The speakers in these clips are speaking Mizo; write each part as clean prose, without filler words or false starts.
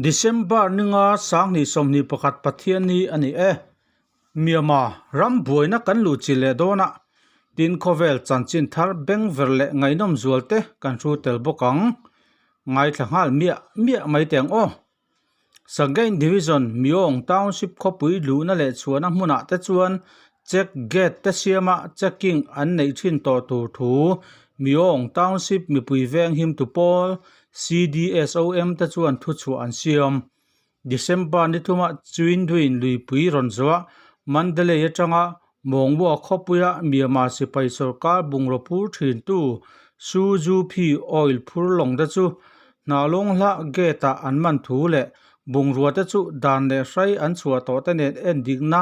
December ninga 2021 Pathianni a ni e. Myanmar ram buaina kan luh chi leh dawn a, tin khawvel chanchin thar bengver leh ngaihnawm zual te kan hru tel bawk ang. Ngaithla nghal miah miah mai teh ang aw. Sagain Division Myong Township khawpui luhna leh chhuahna hmunah te chuan check gate te siama checking an neih thin tawh tur thu Myong Township mipui veng himtu pawl CDSOM te chuan thuchhuah an siam. December ni thuma Chwinduin luipui rawn zawh Mandalay atanga Mawngmua khawpuia Myanmar sipai sorkar bungraw phur thintu Su Ju Phi oil phur lawng te chu Hnalawng hlah gate ah an man thu leh bungrua te chu dan leh hrai an chhuah tawh te nen endikna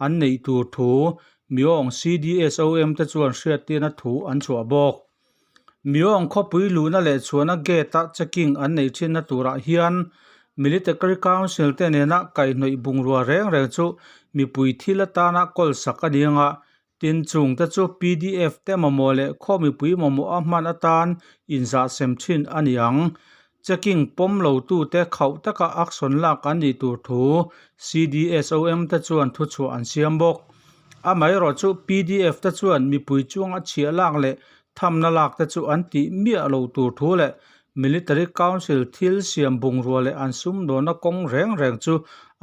an neih tur thu Myong CDSOM te chuan hriattirna thu an chhuah bawk. Myong khawpui luhna leh chhuahna gate a checking an neih thinna turah hian Military Council te nena kaihhnawih bungrua reng reng chu mipui thil atana kawl sak a ni anga tin chung te chu pdf te mamawh leh khaw mipui mamawh a hman atan inzah sem thin a ni ang. Checking pawm lo tute khauh taka action lak an nih tur thu CDSOM te chuan thuchhuah an siam bawk. Amaherawh chu pdf te chuan mipui chunga chhiah lak leh thamna lak te chu an tih miah lo tur thu leh Military Council thil siam bungrua leh an sumdawnna kawng reng reng chu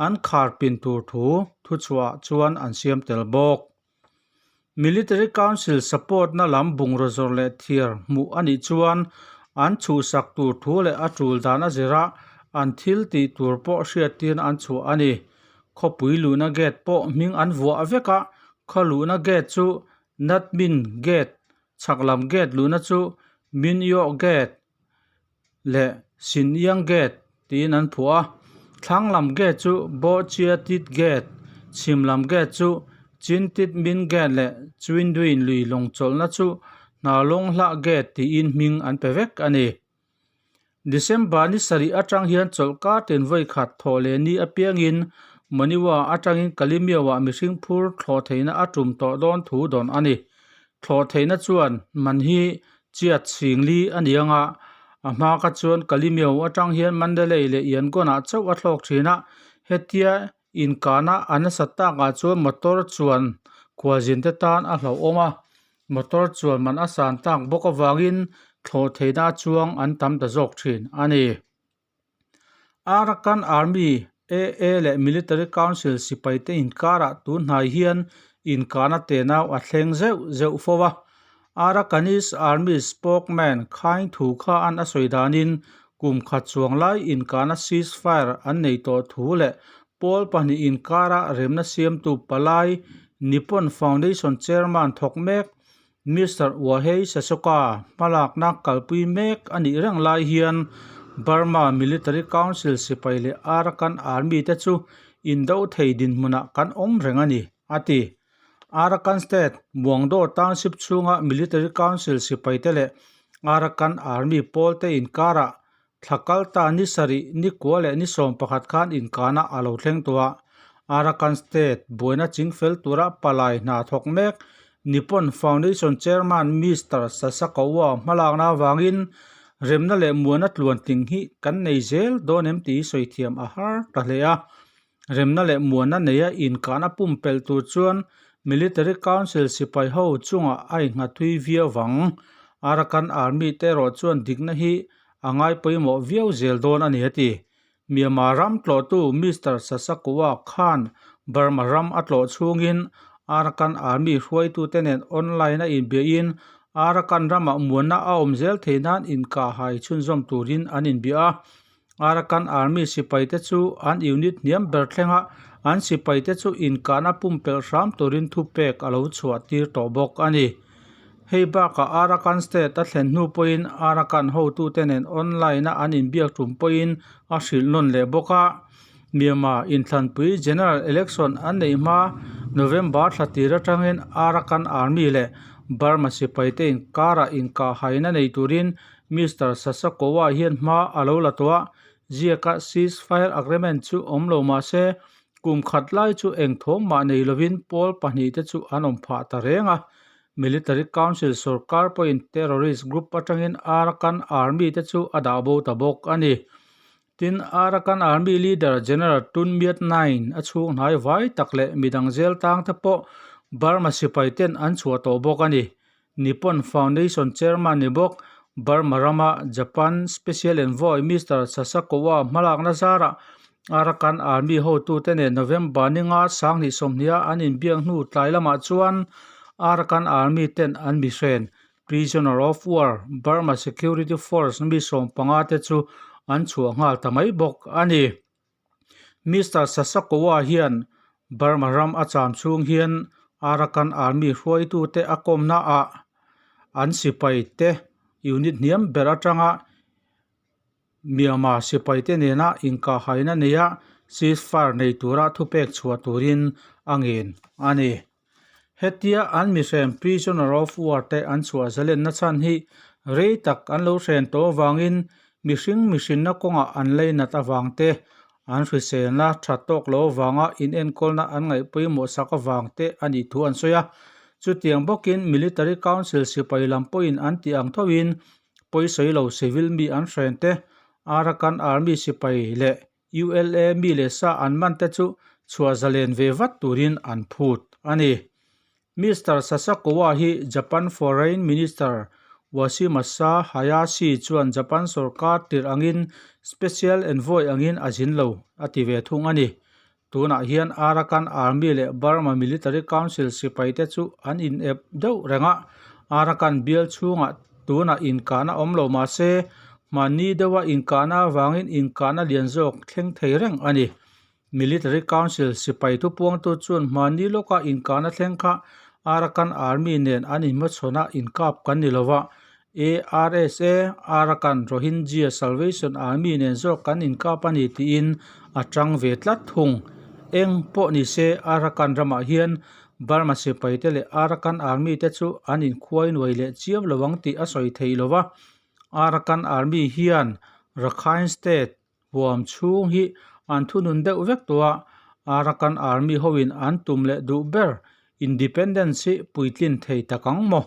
an khar pin tur thu thuchhuah chuan an siam tel bawk. Military Council support na lam bungraw zawrh leh thiar hmuh a nih chuan an chhuhsak tur thu leh a tul dan a zira an thil tih tur pawh hriattirna an chhuah a ni. Khawpui luhna gate pawh hming an vuah vek a, khaw luhna gate chu Natmin Gate, chhak lam gate luhna chu Minyo Gate leh Sinyang Gate tiin an phuah a, thlang lam gate chu Bohchiatit Gate, chhim lam gate chu Chintit Min Gate leh Chwinduin lui lawng chawlhna chu Hnalawng Hlah Gate tiin hming an pe vek a ni. December ni sarih atang hian chawlhkar tin vawi khat thawh leh ni apiangin Monywa atangin Kalemyo-ah mihring phur thlawh theihna a tum tawh dawn thu dawn a ni. Thlawh theihna chuan man hi chiat chhing li a ni ang a, a hma kha chuan Kalemyo atang hian Mandalay leh Yangon-ah chauh a thlawk thin a, hetia inkahna a nasat takah chuan motor chuan khualzin te tan a hlauhawm a, motor chuan man a san tak bawk avangin thlawh theihna a chuang an tam ta zawk thin a ni. Arakan Army, AA leh Military Council sipai te inkarah tun hnai hian inkahna tenau a thleng zeuh zeuh fo a. Arakanese Army spokesman Khaing Thu kha an a sawi danin kum khat chuang lai inkahna ceasefire an nei tawh thu leh pawl pahnih inkara remna siamtu palai Nippon Foundation chairman thawk mek Mister Wahei Sasoka hmalakna kalpui mek a nih reng lai hian Burma Military Council sipai leh Arakan Army te chu indo thei dinhmunah kan awm reng a ni, a ti. Arakan State, Muangdaw Township chhunga Military Council sipaite leh Arakan Army pawlte inkarah thla kalta ni sarih, ni kua leh ni 11 khan inkahna a lo thleng tawh a. Arakan State buaina chingfel tura palai hna thawk mek Nippon Foundation Chairman Mister Sasakawa hmalakna avangin remna leh muana tluantling hi kan nei zel dawn em tih sawi thiam a har ta hle a. Remna leh muanna neia inkahna pumpelh tur chuan Military Council sipai ho chungah a innghat thui viau vang. Arakan Army te erawh chuan dikna hi a ngai pawimawh viau zel dawn a ni a ti. Myanmar ram tlawhtu Mister Sasakuwa khan Burma ram a tlawh chhungin Arakan Army hruaitute nen online a inbiahin Arakan ramah muanna a awm zel thei nan inkahhai chhunzawm turin an inbia a. Arakan Army sipaite chu an unit hniam ber thlenga an sipaite chu inkahna pumpelh hram turin thupek a lo chhuah tir tawh bawk a ni. Hei bakah Arakan State a thlen hnu pawhin Arakan hotute nen online a an inbiak tum pawhin a hrilh nawn leh bawk a. Myanmar inthlanpui General Election an neih hma November thla tir atangin Arakan Army leh Burma sipaite inkarah inkahhaina nei turin Mister Sasakowa hian hma a lo la tawh a, ziaka ceasefire agreement chu awm lo mah se, kum khat lai chu eng thawm mah nei lovin pawl pahnih te chu an awm phah ta reng a. Military Council sorkar pawhin terrorist group atangin Arakan Army te chu a dah bo ta bawk a ni. Tin, Arakan Army leader General Tun Myat Naing a chhung hnai vai tak leh midang zel tang te pawh Burma sipai ten an chhuah tawh bawk a ni. Nippon Foundation chairman ni bawk Burma rama Japan Special Envoy Mister Sasakowa hmalakna zarah Arakan Army hotute nen November ninga sanghnih sawmhniha an inbiak hnu tlai lamah chuan Arakan Army ten an mihren Prisoner of War, Burma Security Force mi sawmpanga te chu an chhuah nghal ta mai bawk a ni. Mister Sasakowa hian Burma ram a cham chhung hian Arakan Army hruaitute a kawmna ah an sipai te unit hniam ber atanga Myanmar sipaite nena inkahhaina neia ceasefire nei tura thupek chhuah turin a ngen a ni. Hetia an mihrem prisoner of war te an chhuah zalenna chhan hi rei tak an lo hren tawh avangin mihring mihrinna kawngah an leinat avang te, an hriselna tha tawk lo avanga inenkawlna an ngaih pawimawh sak avang te a nih thu an sawi a. Chutiang bawkin Military Council sipai lam pawhin an tih ang thoin pawisawi lo civil mi an hren te, Arakan Army sipai leh ULA mi leh sa an man te chu chhuah zalen ve vat turin an phut a ni. Mister Sasakowa hi Japan Foreign Minister Yoshimasa Hayashi chuan Japan sorkar tirh angin Special Envoy angin a zin lo a ti ve thung a ni. Tunah hian Arakan Army leh Burma Military Council sipaite chu an inep deuh reng a, Arakan bial chhungah tunah inkahna awm lo mah se, hmanni deuha inkahna avangin inkahna lian zawk thleng thei reng a ni. Military Council sipai thupuangtu chuan hmanni lawka inkahna thleng kha Arakan Army nen an inhmachhawn a inkap kan ni lova, ARSA, Arakan Rohingya Salvation Army nen zawk kan inkap a ni tiin a tang ve tlat thung. Eng pawh ni se Arakan ramah hian Burma sipaite leh Arakan Army te chu an inkhuai nuai leh chiam lo ang tih a sawi thei lo va. Arakan Army hian Rakhine State huam chhung hi an thunun deuh vek tawh a, Arakan Army hoin an tum leh duh ber Independence hi puitlin thei tak ang maw?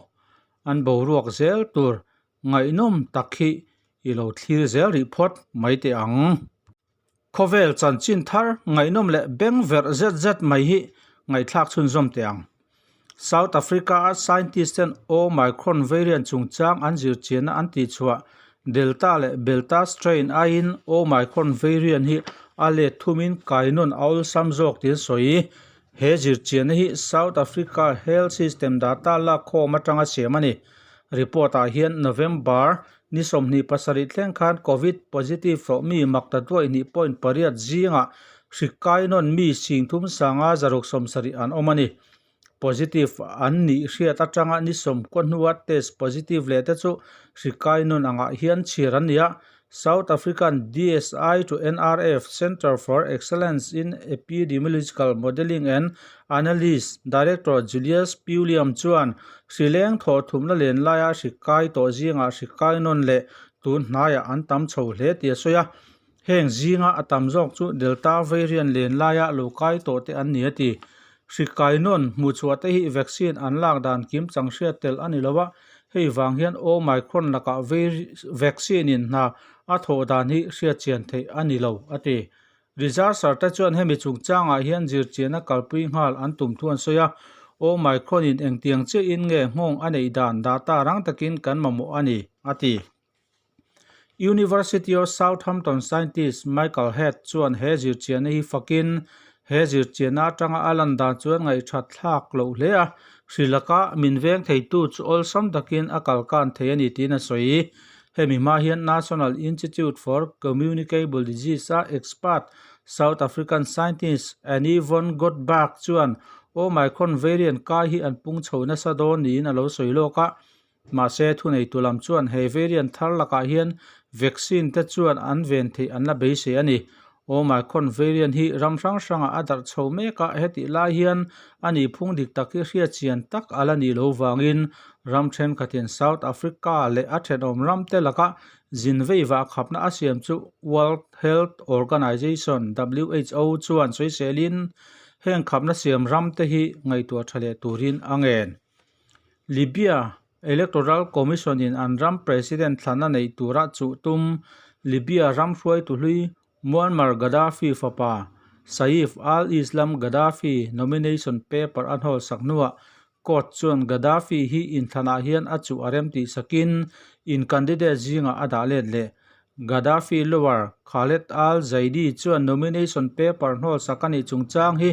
An boruak zel tur ngaihnawm tak hi i lo thlir zel rih phawt mai teh ang. Khawvel chanchin thar ngaihnawm leh beng verh zet zet mai hi ngaihthlak chhunzawm teh ang. South Africa-a scientist ten Omicron variant chungchang an zirchianna an tihchhuah Delta leh Belta strain aiin Omicron variant hi a let thumin kainawn a awlsam zawk tiin sawi. He zirchianna hi South Africa Health System data lakkhawm atanga siam a ni. Report-ah hian November ni 27 thleng khan Covid positive hlawh mi makta duaihnih point pariat zingah hri kainawn mi singthum sanga zaruk 70 an awm a ni. Positive an nih hriat atanga ni sawmkaw hnua test positive leh te chu hri kainawn angah hian chhiar an ni a. South African DSI to NRF Centre for Excellence in Epidemiological Modelling and Analysis Director Julius Pulliam chuan hri leng thawh thumna len laia hri kai tawh zingah hri kainawn leh tun hnaiah an tam chho hle tih a sawi a. Heng zinga a tam zawk chu Delta variant len laia lo kai tawh te an ni a ti. Hri kainawn hmuhchhuah te hi vaccine an lak dan kim chang hriat tel a ni lo a, hei vang hian Omicron lakah vaccine in hna a thawh dan hi hriatchian theih a ni lo a ti. Researcher te chuan hemi chungchangah hian zirchianna kalpui nghal an tum thu an sawi a, Omicron in engtiang chiahin nge nghawng a neih dan data rang takin kan mamawh a ni a ti. University of Southampton scientist Michael Head chuan he zirchianna hi fakin he zirchianna atanga a lan dan chuan ngaihthat thlak loh hle a, hri laka min veng theitu chu awlsam takin a kalkan thei a ni tiin a sawi. Hemi hma hian National Institute for Communicable Disease-a expert South African scientist Annie von Gottberg chuan Omicron variant kai hi an pung chho nasa dawn niin a lo sawi lawk a, Mahse, thuneitu lam chuan he variant thar lakah hian vaccine te chuan an ven theih an la beisei a ni. Omicron variant hi ram hrang hrangah a darh chho mek a, hetih lai hian a nihphung dik tak hi hriatchian tak a la nih loh vangin ram thenkhatin South Africa leh a thenawm ram te laka zin veivah khapna a siam chu World Health Organization, who, chuan sawiselin heng khapna siam ram te hi ngaihtuah tha leh turin a ngen. Libya Electoral Commission-in an ram President thlan a neih tura chuh tum Libya ram hruaitu hlui Muammar Gaddafi fapa Saif al-Islam Gaddafi nomination paper a hnawlsak hnuah court chuan Gaddafi hi inthlanah hian a chuh a rem tih sakin in candidate zingah a dah let leh. Gaddafi lawyer Khaled al-Zaidi chuan nomination paper hnawlsak a nih chungchang hi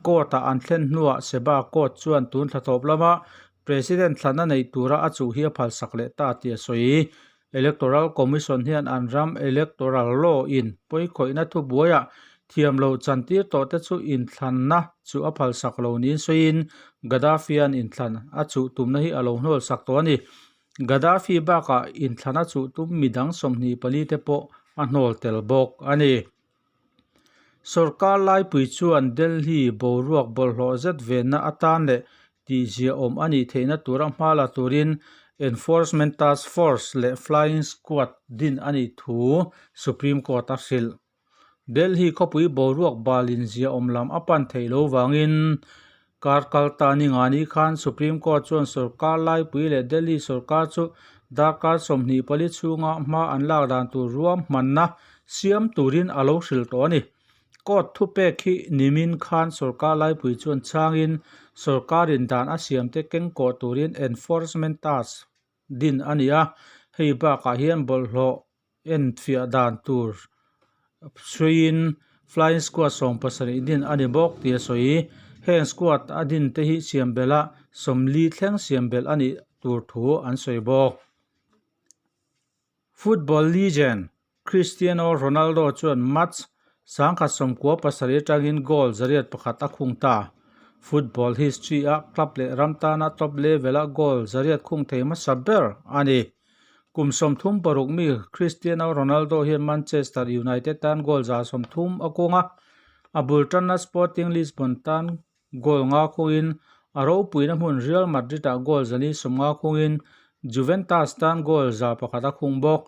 court-ah an thlen hnuah Seba court chuan tun thla tawp lama President thlan a neih tura a chuh hi a phalsak leh ta tih a sawi. Electoral Commission hian an ram electoral law in pawikhawihna thubuaiah thiam loh chantir tawh te chu inthlanna chu a phalsak lo niin sawiin Gaddafi-a'n inthlan a chuh tumna hi a lo hnawlsak tawh a ni. Gaddafi bakah inthlan a chuh tum midang 24 te pawh a hnawl tel bawk a ni. Sorkar laipui chuan Delhi boruak bawlhhlawh zet venna atan leh tihziahawm a nih theihna tura hma la turin Enforcement Task Force leh Flying Squad din a nih thu Supreme Court a hrilh. Delhi khawpui boruak balin ziahawm lam a pan theih lo vangin Kar kal ta ni nga ni khan Supreme Court chuan sorkar laipui leh Delhi sorkar chu darkar 24 chhunga hma an lak dan tur ruahmanna siam turin a lo hrilh tawh a ni. Court thupek hi nimin khan sorkar laipui chuan chhangin sorkarin dan a siamte kengkawh turin enforcement task din a ni a, hei bakah hian bawlhhlawh enfiah dan tur suiin flying squad 70 din a ni bawk tih a sawi. Heng squad a din te hi siam belh a, 40 thleng siam belh a nih tur thu an sawi bawk. Football legend Cristiano Ronaldo chuan match 1997 atangin goal 101 a khung ta. Football history a club leh ram tana top level a goal 100 khung thei hmasa ber a ni. Kum 36 mi Cristiano Ronaldo hian Manchester United tan goal 130 a kung a, a bul tanna Sporting Lisbon tan goal nga khungin a ropuina hmun Real Madrid ah goal 450 khungin Juventus tan goal 101 a khung bawk.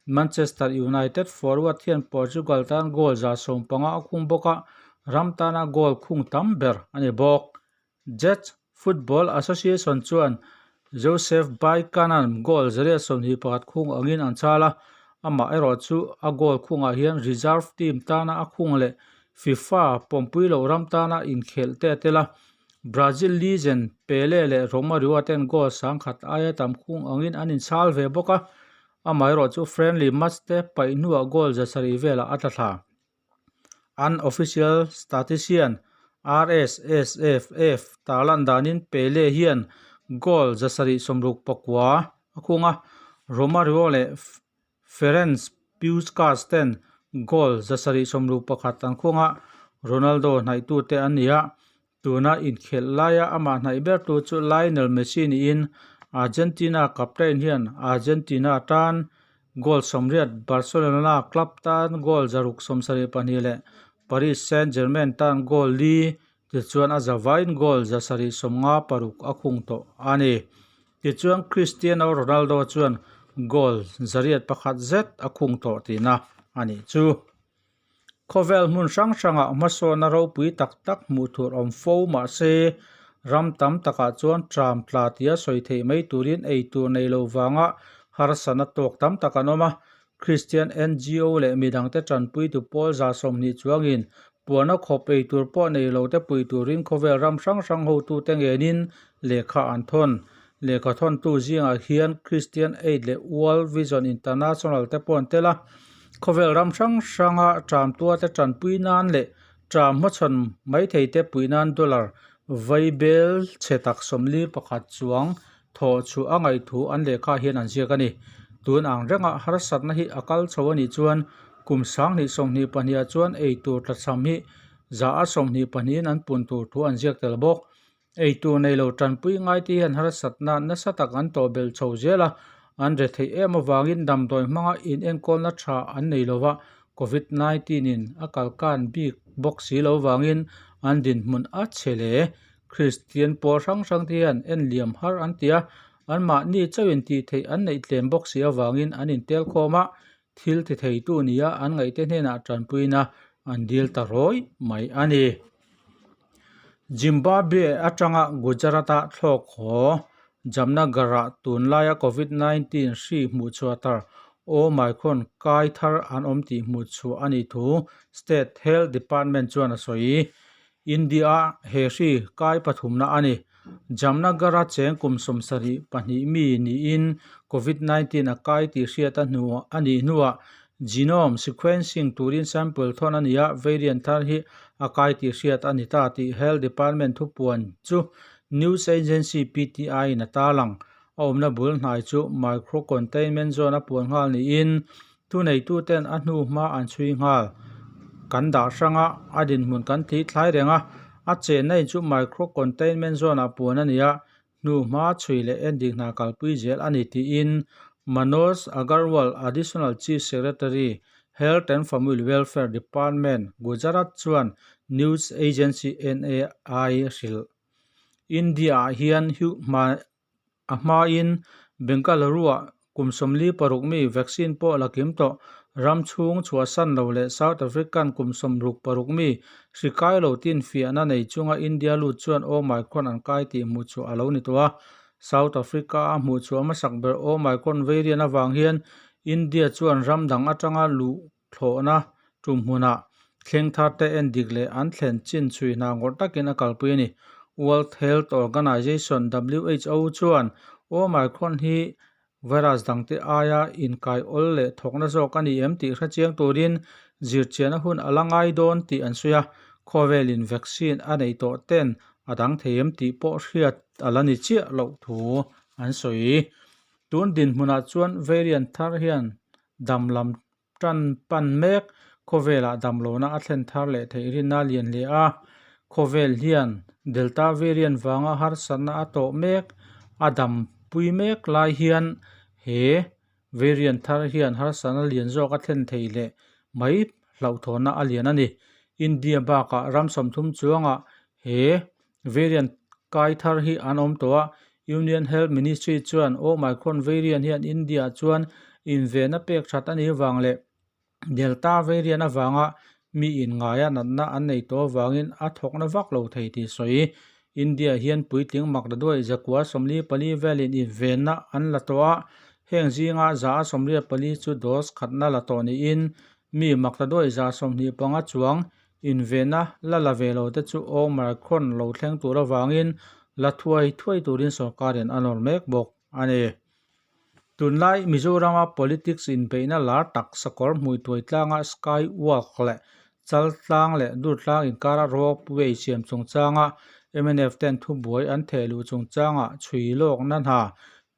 Manchester United forward hian Portugal tan goal 115 a khung bawk a, ram tana goal khung tam ber a ni bawk. Jets Football Association chuan Josef Baikanan goal 121 khung angin an chal a, amah erawh chu a goal khungah hian reserve team tana a khung leh FIFA pawmpui loh ram tana inkhelh te a tel a. Brazil legend Pele leh Romario ten goal 1000 aia tam khung angin an inchal ve bawk a, amah erawh chu friendly match te paih hnuah goal 700 velah a tla thla. Unofficial statistician RSSFF tarlan danin Pele hian goal 769 a khung a, Romario leh Ferenc Puskas ten goal 761 an khung a, Ronaldo hnaihtute an ni a. Tuna inkhelh laia amah hnaih bertu chu Lionel Messi niin Argentina captain hian Argentina tan goal 80, Barcelona club tan goal 672 leh Paris Saint-Germain tan goal li tichuan a zavain goal 756 a khung tawh a ni. Tichuan Cristiano Ronaldo chuan goal 101 zet a khung tawh tihna a nih chu. Khawvel hmun hrang hrangah hmasawnna ropui tak tak hmuh tur awm fo mah se, ram tam takah chuan tram tla tia sawi theih mai turin ei tur nei lo vanga harsatna tawk tam tak an awm a. Kristian NGO leh midangte tanpuitu pawl 20 chuangin puana khawp ei tur pawh nei lo te pui turin khawvel ram hrang hrang hotute ngenin lehkha an thawn. Lehkha thawntu zingah hian Christian Aid leh World Vision International te pawh an tel a. Khawvel ram hrang hranga tram tuate tanpui nan leh tram hmachhawn mai theite pui nan dollar vaibel chhe tak 41 chuang thawh chhuah a ngaih thu an lehkha hian an ziak a ni. Tun ang renga harsatna hi a kal chho a nih chuan kum 2022 ah chuan ei tur tlachham hi 122% in an pun tur thu an ziak tel bawk. Ei tur nei lo tanpui ngai te hian harsatna nasa tak an tawh belh chho zel a, an re theih em avangin damdawi hmanga inenkawlna tha an nei lo va, Covid 19 in a kalkan bik bawk si lo vangin an dinhmun a chhe hle. Kristian pawl hrang hrang te hian en liam har an ti a, anmahni chauhin tih theih an neih tlem bawk si avangin an intel khawm a, thil ti theitu nia an ngaihte hnenah tanpuina an dil ta rawi mai a ni. Zimbabwe atanga Gujarat-a thlawk haw Jamnagar-ah tunlaia Covid 19 hri hmuh chhuah tar. Omicron kai thar an awm tih hmuh chhuah a nih thu State Health Department chuan a sawi. India-a he hri kai pathumna a ni. Jamnagar-a cheng kum 72 mi niin Covid 19 a kai tih hriat a hnu a nih hnuah genome sequencing turin sample thawn a ni a, variant thar hi a kai tih hriat a ni ta tih Health Department thupuan chu news agency PTI-in a tarlang. A awmna bul hnai chu micro containment zone a puan nghal niin thuneituten a hnu hma an chhui nghal. Kan dah hrang a, a dinhmun kan thli thlai reng a, a chenna in chu micro containment zone ah puan a ni a, hnu hma chhui leh endik hna kalpui zel a ni tiin Manoj Agarwal, Additional Chief Secretary, Health and Family Welfare Department, Gujarat chuan news agency NAI a hrilh. India ah hian a hmain Bengaluru-ah kum 46 mi vaccine pawh la kim tawh. Ram chhung chhuahsan lo leh South African kum 66 mi hri kai lo tin fiahna nei chunga India lut chuan Omicron an kai tih hmuh chhuah a lo ni tawh a. South Africa-a hmuh chhuah hmasak ber Omicron variant avang hian India chuan ram dang atanga luh thlawhna tum hmunah thleng thar te en dik leh an thlen chin chhui hna ngawrh takin a kalpui a ni. World Health Organization, who, chuan Omicron hi virus dangte aia inkai awl leh thawkna zawk a ni em tih hre chiang turin zirchianna hun a la ngai dawn tih an sawi a, khawvelin vaccine a neih tawh ten a dang thei em tih pawh hriat a la ni chiah loh thu an sawi. Tun dinhmunah chuan variant thar hian dam lam tan pan mek khawvelah damlohna a thlen thar leh theih rinna a lian hle a. Khawvel hian Delta variant vanga harsatna a tawh mek, a dam pui mek lai hian he variant thar hian harsatna lian zawk a thlen thei leh mai hlauhthawnna a lian a ni. India bakah ram 30 chuangah he Variant kai thar hi an awm tawh a, Union Health Ministry chuan Omicron variant hian India-ah chuan invenna pek that a nih vang leh Delta variant avanga mi inngaia natna an nei tawh avangin a thawkna vak lo thei tih sawi. India hian puitling makdaduai 144 velin invenna an la tawh a, heng zinga 184 chu dose khatna la tawh niin mi makdaduai 25 chuang Invenna la la ve lo te chu Omicron lo thleng tur avangin la thuai thuai turin sorkarin a nawr mek bawk a ni. Tunlai Mizorama politics inbeihna lar tak sakawr hmuituai tlanga Sky Walk leh Chaltlang leh Durtlang inkara Rope Way siam chungchanga mnf ten thubuai an theh luh chungchanga chhui lawkna hna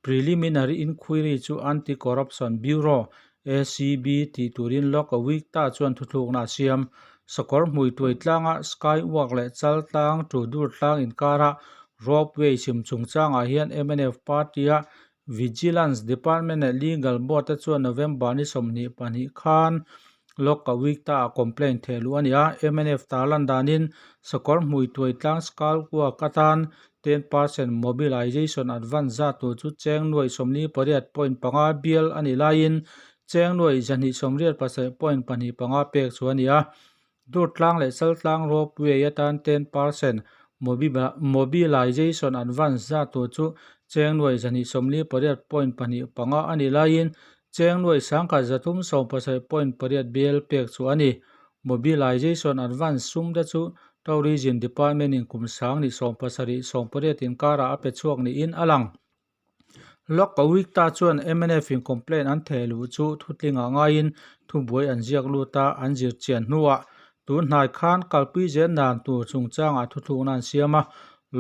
Preliminary Inquiry chu Anti-Corruption Bureau, ACB, tih turin Lok Awikta chuan thuthlukna a siam. Sakawr hmui tuai tlanga Sky Walk leh Chal tlang to Dur tlang inkara Ropeway chim chungchangah hian mnf party-a Vigilance Department leh Legal Board te chuan November ni 22 khan Lok Awikta-ah complaint theh luh a ni a. Mnf tarlan danin Sakawr hmui tuai tlang Sky Walk atan 10% Mobilization Advance zat tur chu cheng nuaih 48.5 bial a nih laiin cheng nuaih 287.25 pek chu a ni a. Durtlang leh Chaltlang Ropeway atan 10% Mobilization Advance zat tur chu cheng nuaih 248.25 a nih laiin cheng nuaih 1317.8 bial pek chu a ni. Mobilization Advance sum te chu Tourism Department in kum 2017 18 inkarah a pe chhuak niin a lang. Lok Awikta chuan mnf in complaint an theh luh chu thutlingah ngaiin thubuai an ziak lut a, an zir chian hnuah tun hnai khan kalpui zel dan tur chungchangah thuthlukna an siam a.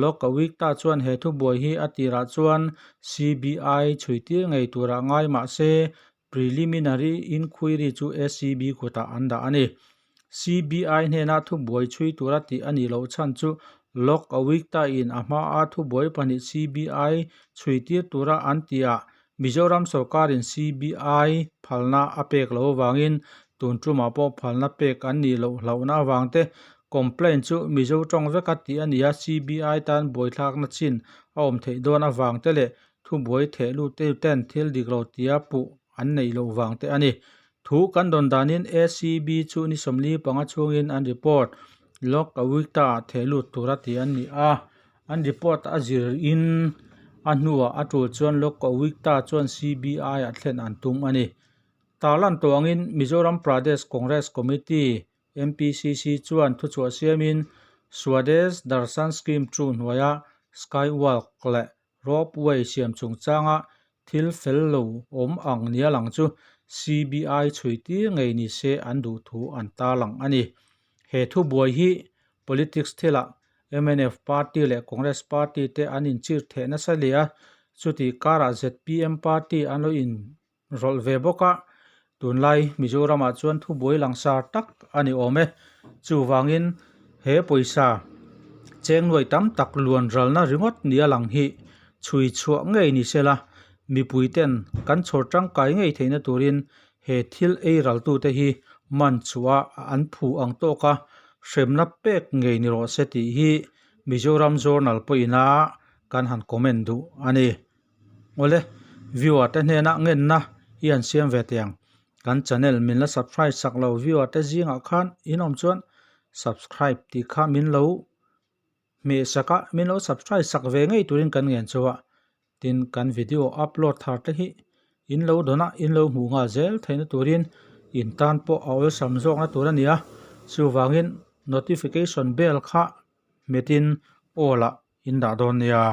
Lok Awikta chuan he thubuai hi a tirah chuan CBI chhuitir ngei turah ngai mah se Preliminary Inquiry chu ACB kutah an dah a ni. CBI hnena thubuai chhui tura tih a nih loh chhan chu Lok Awikta in a hmaa thubuai pahnih CBI chhuitir tura an tihah Mizoram sorkarin CBI phalna a pek loh avangin tun tumah pawh phalna pek an nih loh hlauhna avangte complaint chu Mizo tawng veka tih a ni a, CBI tan buaithlakna chin a awm theih dawn avangte leh Thubuai theh lut ten thil dik lo tia puh an neih loh vang te a ni. Thu kan dawn danin ACB chu ni 45 chhungin an report Lok Awikta ah theh lut tura ti an ni a. An report a zir in a hnuah a tul chuan Lok Awikta chuan CBI ah thlen an tum a ni. Tarlan tawh angin Mizoram Pradesh Congress Committee, MPCC, chuan thuchhuah siamin Swadesh Darshan Scheme chu hnuaia Skywalk leh Ropeway siam chungchanga thil fel lo awm ang nia lang chu CBI chhui tir ngei ni se an duh thu an tarlang a ni. He thubuai hi politics thilah mnf party leh Congress party te an inchir theh nasa hle a, chutih karah zpm party an lo in rawlh ve bawk a, tunlai Mizoramah chuan thubuai langsar tak a ni awm e. Chuvangin he pawisa cheng nuai tam tak luan ralna ringawt nia lang hi chhui chhuah ngei ni sela, mipui ten kan chhawr tangkai ngei theihna turin he thil ei raltute hi man chhuah an phu ang tawk a, hremna pek ngei ni rawh se tih hi Mizoram Journal pawhin a kan han comment duh a ni. Awle, viewer te hnena ngenna hi an siam ve teh ang. Kan channel min la subscribe sak lo viewer te zingah khan in awm chuan subscribe tih kha min lo hmeh sak a, min lo subscribe sak ve ngei turin kan ngen chu a. Tin, kan video upload thar te hi in lo dawn a, in lo hmuh nghal zel theihna turin in tan pawh a awlsam zawkna tur a ni a. Chuvangin notification bell kha hmetin all ah in dah dawn nia.